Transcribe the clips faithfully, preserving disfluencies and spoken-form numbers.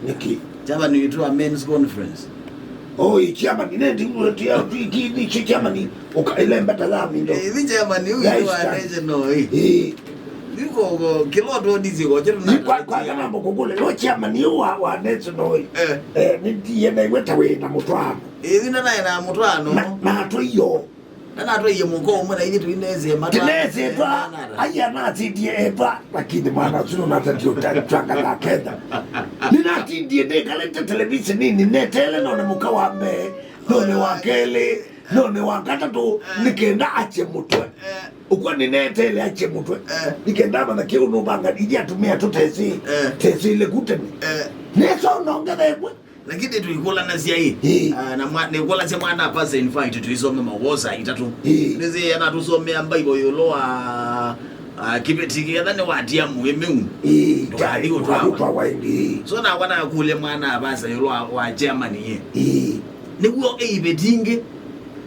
Nĩkĩ? Chairman witũ wa men's conference. Oh, ĩ chairman, nĩ ndi, ndi, ndi, ndi, ndi, chairman, ũka, ĩla mbata ya mindo. Eh, ĩthi chairman ũyũ wa national, eh. Eh. Niko, ko, kĩla ũtwondisie ko, chetu na kwa, kwa kana mbokokule, no chairman ũyũ wa, wa national, eh. Eh. Eh, nĩ ndiye na iwe ta wĩ na mũtwaano. Ĩthi na naye na mũtwaano. Na, na atwĩo. Nanatwaiie mũko ũmwe na ithyĩ tũineesĩe matwa. Tĩneesĩtwa, ai anasindie etwa, lakini mwana ũsu nũnatandie ũtangata Kenya. Nĩnatindie nĩkalĩte televiseninĩ, neteele none mũka wa mbee, none wa kelĩ, none wa katatũ, nĩ kenda akye mũtwe. Ũkw'a nĩneteele akye mũtwe. Nĩ kenda amanya kĩu nũvanga ithyĩ atumĩa tũtesĩ, tesĩile ku tene. Nesa ũnongethe ĩmwe. Lakini tũikũlanasya ĩ. Ĩĩ. Ah, na mwa-, nĩkũlasya mwana apasa, in fact, tũisome maũvoo saa itatũ. Ĩĩ. Nĩsĩ anatũsomea Bible ĩũlũ wa, ah, kĩveti kĩetha nĩwatia mũĩ mĩu. Ĩĩ. Ndũkathi ũtwawa. Ũtwawa ĩndĩ, ĩĩ. So nakwa nakũlya mwana apasa ĩũlũ wa, wa chairman ĩ. Ĩĩ. Nĩw'o ĩ iveti ingĩ.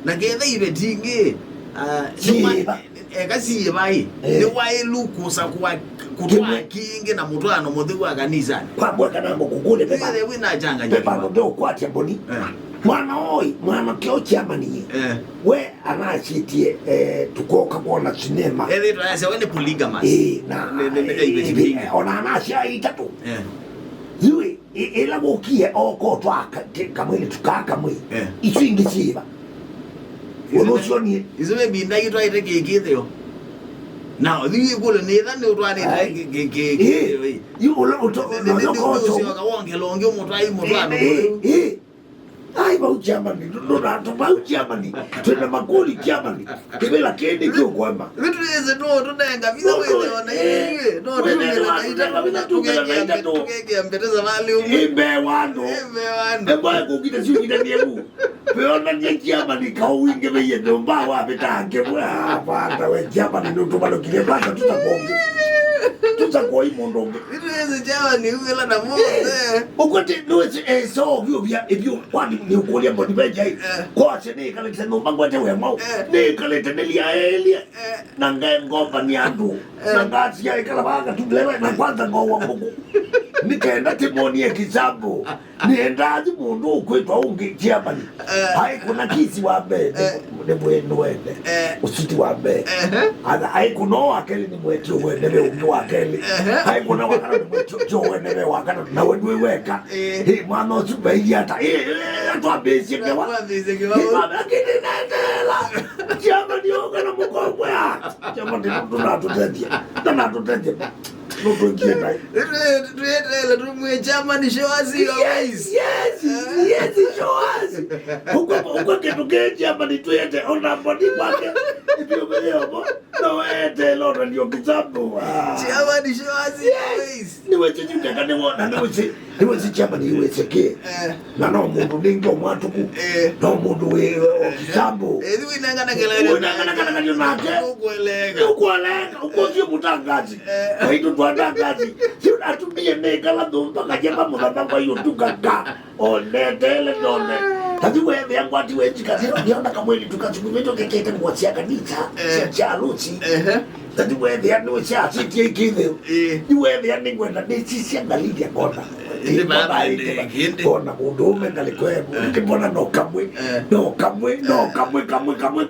Na ketha iveti ingĩ, ah, nĩ mwa-, syĩva. Eka siĩ vai, eh, nĩwaĩlu kũsakũa kũtwaa kĩngĩ na mũtwaano mũtheu wa kanisanĩ. Kwa mweka namba kũkũlya ve vandũ, ve vandũ ndeũkwatya mboni. Eh. Mwana ũĩ, mwanake ũũ chairman ĩ, eh, we anasyĩtie, eh, tũkoka kwona sinema. Ethĩtwe ayasya we nĩ polygamous. Eh, na, nĩ, nĩ, nĩ, eh, ona anasya itatũ. Eh. Yu ĩ, ĩla wũkie oka ũtwaa ka-, kĩ-, kamwĩlĩtu kaa kamwe, eh, isu ingĩ syĩva? Ũndũ ũsyonie. Isu nĩ mbinda itwaĩte kĩkĩthĩo. Na ũthi wĩkũlyo nĩ ĩtha nĩ ũtwaanĩte kĩ-, kĩ-, kĩkĩthĩo ĩ. Yu ũla ũto-, nĩ, nĩ, nĩ, nĩ ũsyoka wongela ũngĩ ũmũtwaai mũtwaano mũtheu. Ai, vau Germany, ndũnatũ, vau Germany, twĩna makũli Germany, kĩvĩla kĩĩ nĩkĩũkwema. Nĩtwĩsĩ no tũnenga vinya wĩthĩwa na ithyĩ, no tũkekĩa mbete savalĩ ũmwe. Ĩ mbee wa andũ. Ĩ mbee wa andũ. Ĩmwe kũkita syũkitanie vu. Vĩonanie Germany kaũ wingĩvĩie nyũmba wavĩta angĩ vwe, ah, vanda we Germany nũtũvalũkirie vanda tũtakũngĩ. Tũtakũi mũndũ ũngĩ. Nĩtwĩsĩ Germany ĩu ĩla na mũndũ, eh. Ũkwete nĩwĩsĩ, eh, so, vyũ vya, ivyo, kwani nĩũkũlya mboni venja ĩ? Eh. Kwasya nĩĩkalĩte nyũmba ngwete wemau. Eh. Nĩĩkalĩte nĩlyaĩlye. Eh. Na ngae ngomba nĩ andũ. Eh. Na ngasia ĩkala vaa katundĩle, na kwanza ngowa ngũkũ. Nĩkenda tĩmonie kisambo. Nĩendaa yu mũndũ ũkwĩtwa ũngĩ chairman. Eh. Aĩ kũna kisi wa mbee, nĩ, eh, nĩ mwĩnũene. Eh. Ũsuti wa mbee. Ehe. Ana aĩ kũna wa kelĩ nĩ mwĩtio wene ve ũngĩ wa kelĩ. Ehe. Aĩ kũna wa kana nĩ mwĩtio wene ve wa kana. Na we ndwĩ weka. Eh. Ĩ, mwana ũsu vailyĩ ata. Ĩ, ĩ, ĩ, twambĩĩsye ngewa. Twambĩĩsye ngewa. Ĩ, twambĩ-, lakini nendeela. Chairman yoka na mũkombwe ya. Chairman ndũnatũtethya. Ndũnatũtethya. Nũtwĩkie naĩ. Twĩteele tũmwĩe chairman, show us your ways. Yes, yes, yes, show us. Ũkw'a, ũkw'a kĩndũ kĩ chairman twĩete ona mboni kwake. Ithyũmĩlĩomo. No weteele ona ndio kitambo. Ah. Chairman, show us your ways. Nĩwĩsĩ nyuteka nĩwona, nĩwĩsĩ, nĩwĩsĩ chairman nĩwĩsĩ kĩ. Eh. Na no mũndũ nĩngĩ ũmwatũku. Eh. No mũndũ wĩ, eh, kitambo. Eh, nĩwĩnenganakĩla nake. Nĩũkũeleka. Nĩũkũeleka. Ũkũsie mũtangazi. Eh. Maitũ twatangazi. Sio atumie nĩ kala thũ mpaka jema mũthama kwa hiyo tukaka. Onetele none. Tati wethĩa ngwati wenji katero ndiona kamweli tukasukumĩtwo kekete ngwa cia kanisa. Eh. Cia, cia harusi. Ehe. Tati wethĩa nĩ cia sitie ikitheo. Eh. Ni wethĩa nĩ ngwenda nĩ sisia ngalithia kona. Ĩndĩ baba ĩndĩ kĩndĩ. Kona mũndũ ũme ngalĩko emu. Eh. Ĩndĩ mbona no kamwe. Eh. No kamwe, no kamwe, kamwe, kamwe.